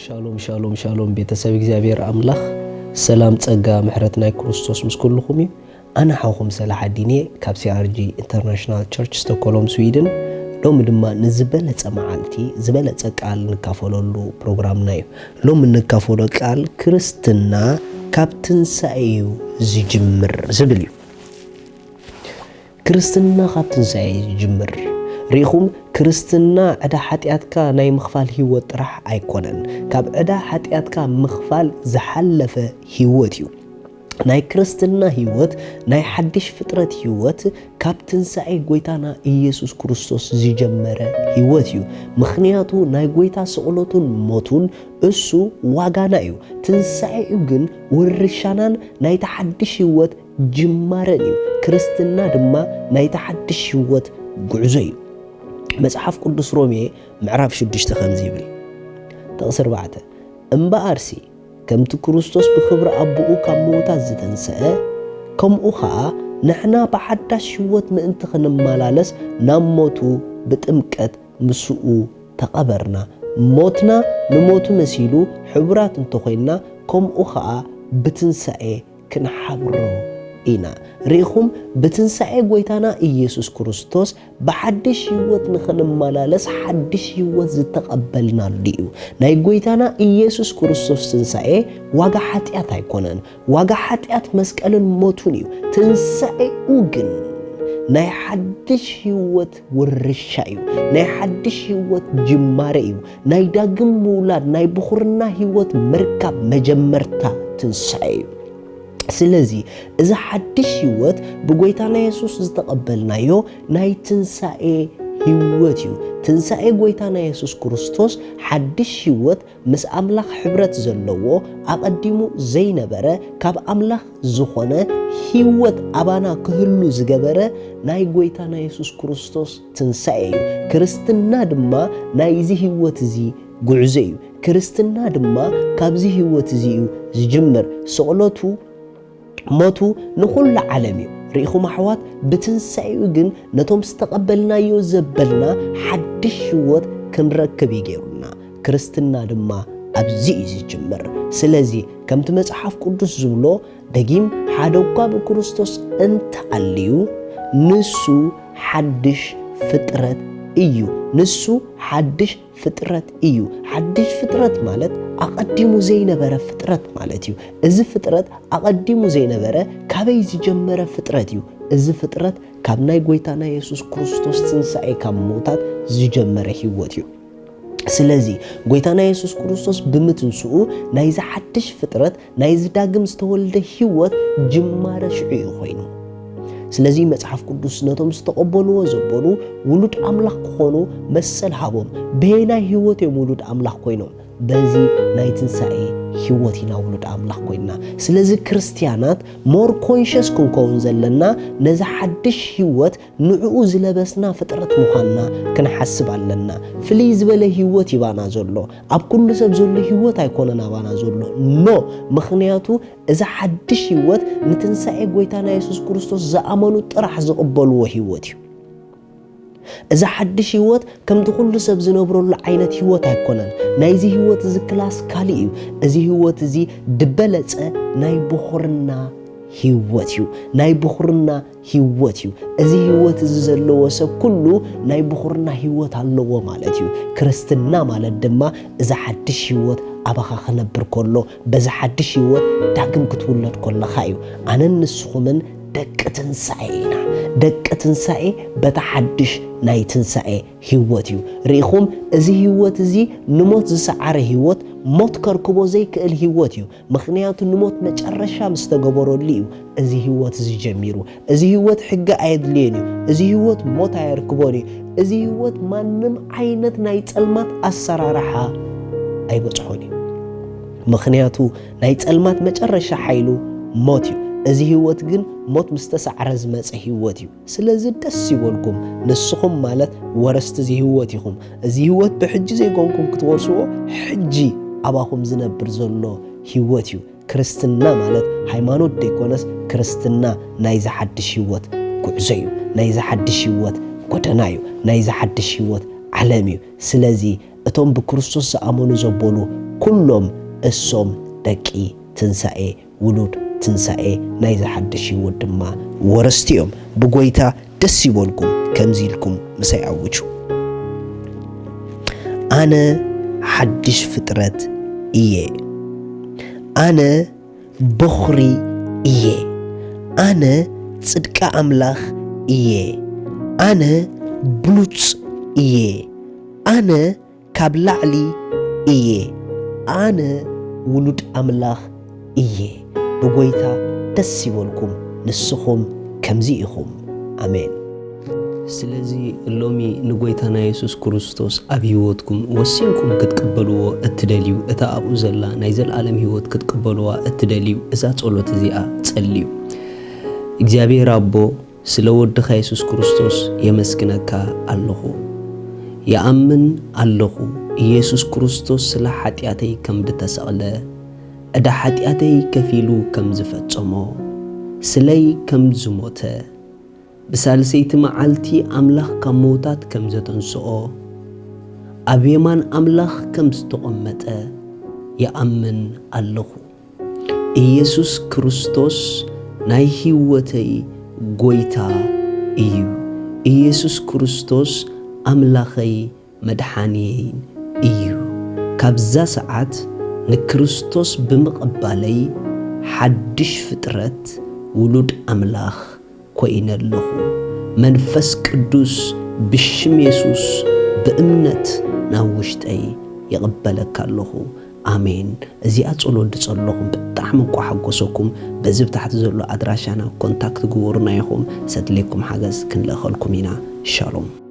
ሻሎም ሻሎም ሻሎም፣ ቤተሰብ እግዚኣብሔር ኣምላኽ ሰላም፣ ጸጋ፣ ምሕረት ናይ ክርስቶስ ምስ ኩልኹም እዩ። ኣነ ሓውኹም ሰላሓዲን እየ ካብ C R G International Church ስቶኮሎም ስዊድን። ሎሚ ድማ ንዝበለጸ መዓልቲ ዝበለጸ ቃል ንካፈለሉ ፕሮግራምና እዩ። ሎሚ እንካፈሎ ቃል ክርስትና ካብ ትንሳኤ እዩ ዝጅምር ዝብል እዩ። ክርስትና ካብ ትንሳኤ ይጅምር። ርኢኹም፣ ክርስትና ዕዳ ሓጢኣትካ ናይ ምኽፋል ህይወት ጥራሕ ኣይኮነን። ካብ ዕዳ ሓጢኣትካ ምኽፋል ዝሓለፈ ህይወት እዩ። ናይ ክርስትና ህይወት፣ ናይ ሓድሽ ፍጥረት ህይወት ካብ ትንሳኤ ጎይታና ኢየሱስ ክርስቶስ ዝጀመረ ህይወት እዩ። ምኽንያቱ ናይ ጎይታ ስቕለቱን ሞቱን እሱ ዋጋና እዩ። ትንሳኤኡ ግን ውርሻናን ናይቲ ሓድሽ ህይወት ጅማረን እዩ። ክርስትና ድማ ናይቲ ሓድሽ ህይወት ጉዕዞ እዩ። መጽሓፍ ቅዱስ ሮሜ ምዕራፍ ሽዱሽተ ከምዚ ይብል፣ ጥቕሲ ኣርባዕተ፣ እምበኣርሲ ከምቲ ክርስቶስ ብኽብሪ ኣቦኡ ካብ ምዉታት ዝተንስአ፣ ከምኡ ኸኣ ንሕና ብሓዳሽ ህይወት ምእንቲ ክንመላለስ ናብ ሞቱ ብጥምቀት ምስኡ ተቐበርና። ሞትና ንሞቱ መሲሉ ሕቡራት እንተኾይንና፣ ከምኡ ኸኣ ብትንሳኤ ክንሓብሮ ኢና። ርኢኹም፣ ብትንሳኤ ጎይታና ኢየሱስ ክርስቶስ ብሓድሽ ህይወት ንኽንመላለስ ሓድሽ ህይወት ዝተቐበልናሉ እዩ። ናይ ጎይታና ኢየሱስ ክርስቶስ ትንሳኤ ዋጋ ሓጢኣት ኣይኮነን። ዋጋ ሓጢኣት መስቀልን ሞቱን እዩ። ትንሳኤኡ ግን ናይ ሓድሽ ህይወት ውርሻ እዩ። ናይ ሓድሽ ህይወት ጅማረ እዩ። ናይ ዳግም ምውላድ፣ ናይ ብኹርና ህይወት ምርካብ መጀመርታ ትንሳኤ እዩ። ስለዚ እዚ ሓድሽ ህይወት ብጎይታና የሱስ ዝተቐበልናዮ ናይ ትንሳኤ ህይወት እዩ። ትንሳኤ ጎይታና የሱስ ክርስቶስ ሓድሽ ህይወት ምስ ኣምላኽ ሕብረት ዘለዎ፣ ኣቐዲሙ ዘይነበረ፣ ካብ ኣምላኽ ዝኾነ ህይወት ኣባና ክህሉ ዝገበረ ናይ ጎይታና የሱስ ክርስቶስ ትንሳኤ እዩ። ክርስትና ድማ ናይዚ ህይወት እዚ ጉዕዞ እዩ። ክርስትና ድማ ካብዚ ህይወት እዚ እዩ ዝጅምር። ስቕለቱ፣ ሞቱ ንኹሉ ዓለም እዩ። ርኢኹም ኣሕዋት፣ ብትንሳኤኡ ግን ነቶም ዝተቐበልናዮ ዘበልና ሓድሽ ህይወት ክንረክብ እዩ ገይሩና። ክርስትና ድማ ኣብዚ እዩ ዝጅምር። ስለዚ ከምቲ መጽሓፍ ቅዱስ ዝብሎ፣ ደጊም ሓደ እኳ ብክርስቶስ እንተኣልዩ፣ ንሱ ሓድሽ ፍጥረት እዩ። ንሱ ሓድሽ ፍጥረት እዩ። ሓድሽ ፍጥረት ማለት ኣቐዲሙ ዘይነበረ ፍጥረት ማለት እዩ። እዚ ፍጥረት ኣቐዲሙ ዘይነበረ፣ ካበይ ዝጀመረ ፍጥረት እዩ? እዚ ፍጥረት ካብ ናይ ጎይታና የሱስ ክርስቶስ ትንሳኤ ካብ ምዉታት ዝጀመረ ህይወት እዩ። ስለዚ ጎይታና የሱስ ክርስቶስ ብምትንስኡ ናይዚ ሓድሽ ፍጥረት፣ ናይዚ ዳግም ዝተወልደ ህይወት ጅማረ ሽዑ እዩ ኮይኑ። ስለዚ መጽሓፍ ቅዱስ ነቶም ዝተቐበልዎ ዘበሉ ውሉድ ኣምላኽ ክኾኑ መሰል ሃቦም። በየናይ ህይወት እዮም ውሉድ ኣምላኽ ኮይኖም? በዚ ናይ ትንሳኤ ህይወት ኢና ውሉድ ኣምላኽ ኮይንና። ስለዚ ክርስትያናት ሞር ኮንሸስ ክንከውን ዘለና ነዚ ሓድሽ ህይወት ንዕኡ ዝለበስና ፍጥረት ምዃንና ክንሓስብ ኣለና። ፍልይ ዝበለ ህይወት ይባና ዘሎ፣ ኣብ ኩሉ ሰብ ዘሎ ህይወት ኣይኮነን ኣባና ዘሎ። ኖ፣ ምኽንያቱ እዚ ሓድሽ ህይወት ንትንሳኤ ጎይታና የሱስ ክርስቶስ ዝኣመኑ ጥራሕ ዝቕበልዎ ህይወት እዩ። እዚ ሓድሽ ህይወት ከምቲ ኩሉ ሰብ ዝነብረሉ ዓይነት ህይወት ኣይኮነን። ናይዚ ህይወት እዚ ክላስ ካልእ እዩ። እዚ ህይወት እዚ ድበለጸ ናይ ብኹርና ህይወት እዩ። ናይ ብኹርና ህይወት እዩ። እዚ ህይወት እዚ ዘለዎ ሰብ ኩሉ ናይ ብኹርና ህይወት ኣለዎ ማለት እዩ። ክርስትና ማለት ድማ እዚ ሓድሽ ህይወት ኣባኻ ክነብር ከሎ፣ በዚ ሓድሽ ህይወት ዳግም ክትውለድ ከለኻ እዩ። ኣነን ንስኹምን ደቂ ትንሳኤ ኢና። ደቂ ትንሳኤ በታ ሓድሽ ናይ ትንሳኤ ህይወት እዩ። ርኢኹም፣ እዚ ህይወት እዚ ንሞት ዝሰዓረ ህይወት፣ ሞት ከርክቦ ዘይክእል ህይወት እዩ። ምኽንያቱ ንሞት መጨረሻ ምስ ተገበረሉ እዩ እዚ ህይወት እዚ ጀሚሩ። እዚ ህይወት ሕጊ ኣየድልዮን እዩ። እዚ ህይወት ሞት ኣየርክቦን እዩ። እዚ ህይወት ማንም ዓይነት ናይ ጸልማት ኣሰራርሓ ኣይበጽሖን እዩ። ምኽንያቱ ናይ ጸልማት መጨረሻ ሓይሉ ሞት እዩ። እዚ ህይወት ግን ሞት ምስ ተሳዕረ ዝመጸ ህይወት እዩ። ስለዚ ደስ ይበልኩም፣ ንስኹም ማለት ወረስቲ እዚ ህይወት ኢኹም። እዚ ህይወት ብሕጂ ዘይኮንኩም ክትወርስዎ፣ ሕጂ ኣባኹም ዝነብር ዘሎ ህይወት እዩ። ክርስትና ማለት ሃይማኖት ደይኮነስ፣ ክርስትና ናይዚ ሓድሽ ህይወት ጉዕዞ እዩ። ናይዚ ሓድሽ ህይወት ጎደና እዩ። ናይዚ ሓድሽ ህይወት ዓለም እዩ። ስለዚ እቶም ብክርስቶስ ዝኣመኑ ዘበሉ ኩሎም እሶም ደቂ ትንሳኤ፣ ውሉድ ትንሳኤ፣ ናይዚ ሓድሽ ህይወት ድማ ወረስቲ እዮም። ብጎይታ ደስ ይበልኩም፣ ከምዚ ኢልኩም ምሳይ ኣውጁ። ኣነ ሓድሽ ፍጥረት እየ። ኣነ በኹሪ እየ። ኣነ ጽድቂ ኣምላኽ እየ። ኣነ ብሉጽ እየ። ኣነ ካብ ላዕሊ እየ። ኣነ ውሉድ ኣምላኽ እየ። ብጎይታ ደስ ይበልኩም፣ ንስኹም ከምዚ ኢኹም። ኣሜን። ስለዚ ሎሚ ንጎይታና የሱስ ክርስቶስ ኣብ ህይወትኩም ወሲንኩም ክትቅበልዎ እትደልዩ፣ እታ ኣብኡ ዘላ ናይ ዘለኣለም ህይወት ክትቅበልዋ እትደልዩ፣ እዛ ጸሎት እዚኣ ጸልዩ። እግዚኣብሔር ኣቦ፣ ስለ ወድኻ የሱስ ክርስቶስ የመስግነካ ኣለኹ። ይኣምን ኣለኹ፣ ኢየሱስ ክርስቶስ ስለ ሓጢኣተይ ከም ድተሰቕለ፣ ዕዳ ሓጢኣተይ ከፊሉ ከም ዝፈጸሞ፣ ስለይ ከም ዝሞተ፣ ብሳልሰይቲ መዓልቲ ኣምላኽ ካብ ምዉታት ከም ዘተንስኦ፣ ኣብ የማን ኣምላኽ ከም ዝተቐመጠ ይኣምን ኣለኹ። ኢየሱስ ክርስቶስ ናይ ህይወተይ ጎይታ እዩ። ኢየሱስ ክርስቶስ ኣምላኸይ መድሓንየይን እዩ። ካብዛ ሰዓት ንክርስቶስ ብምቕባለይ ሓድሽ ፍጥረት፣ ውሉድ ኣምላኽ ኮይነ ኣለኹ። መንፈስ ቅዱስ ብሽም የሱስ ብእምነት ናብ ውሽጠይ ይቕበለካ ኣለኹ። ኣሜን። እዚኣ ጸሎት ዝጸለኹም ብጣዕሚ እንቋ ሓጎሰኩም። በዚ ብታሕቲ ዘሎ ኣድራሻና ኮንታክት ግበሩና ኢኹም። ዘድልየኩም ሓገዝ ክንልእኸልኩም ኢና። ሻሎም።